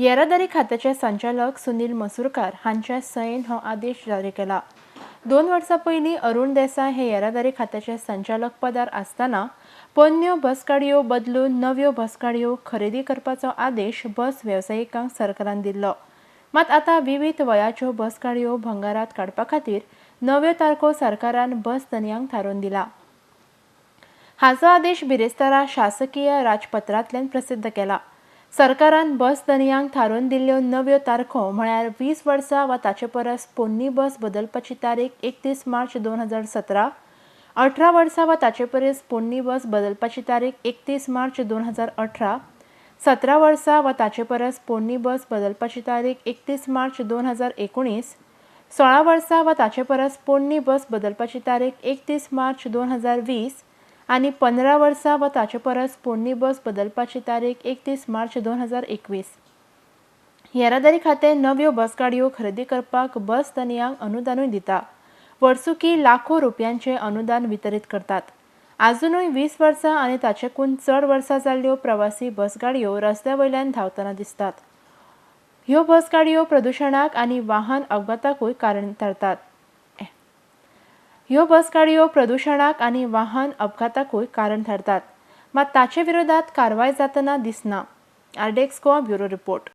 येरादारी खात्याचे संचालक सुनील मसूरकार हांच्या सयेन हो आदेश जारी केला. 2 वर्सां पयलीं अरुण देसाय हे येरादारी खात्याचे संचालक पदार आसतना पोन्न्यो बसगाडयो बदलून नव्यो बसगाडयो खरेदी करपाचो आदेश बस वेवसायिकांक सरकारान दिल्लो. मात आतां विवीध वयाच्यो बसगाडयो भंगारात काडपा खातीर नव्यो तारखो सरकारान बस धनयांक थारोवन दिला. हाचो आदेश बिरेस्तारा शासकीय राजपत्रांतल्यान प्रसिद्ध केला. सरकारान बस धनयांक थारोवन दिल्ल्यो नव्यो तारखो म्हळ्यार 20 वर्सां वा ताचे परस पोन्नी बस बदलपाची तारीख 31 मार्च 2017, 18 वर्सां वा ताचे परस पोन्नी बस बदलपाची तारीख 31 मार्च 2018, 17 वर्सां वा ताचे परस पोन्नी बस बदलपाची तारीख 31 मार्च 2019, 16 वर्सां वा ताचे परस पोन्नी बस बदलपाची तारीख 31 मार्च 2020 आनी 15 वर्सां वा ताचे परस पोन्नी बस बदलपाची तारीख 31 मार्च 2021. येरादारी खातें नव्यो बस गाडयो खरेदी करपाक बस धनयांक अनुदानूय दिता. वर्सुकी लाखो रुपयांचें अनुदान वितरीत करतात. आजुनूय 20 वर्सां आनी ताचेकून चड वर्सां जाल्ल्यो प्रवासी बस गाडयो रस्त्या वयल्यान धांवतना दिसतात. ह्यो बस गाडयो प्रदुशणाक आनी वाहन अपघाताकूय कारण थारतात. ह्यो बस गाडयो प्रदुशणाक आनी वाहन अपघाताकूय कारण थारतात. मात ताचे विरोधात कारवाय जातना दिसना. RDX Goa, bureau report.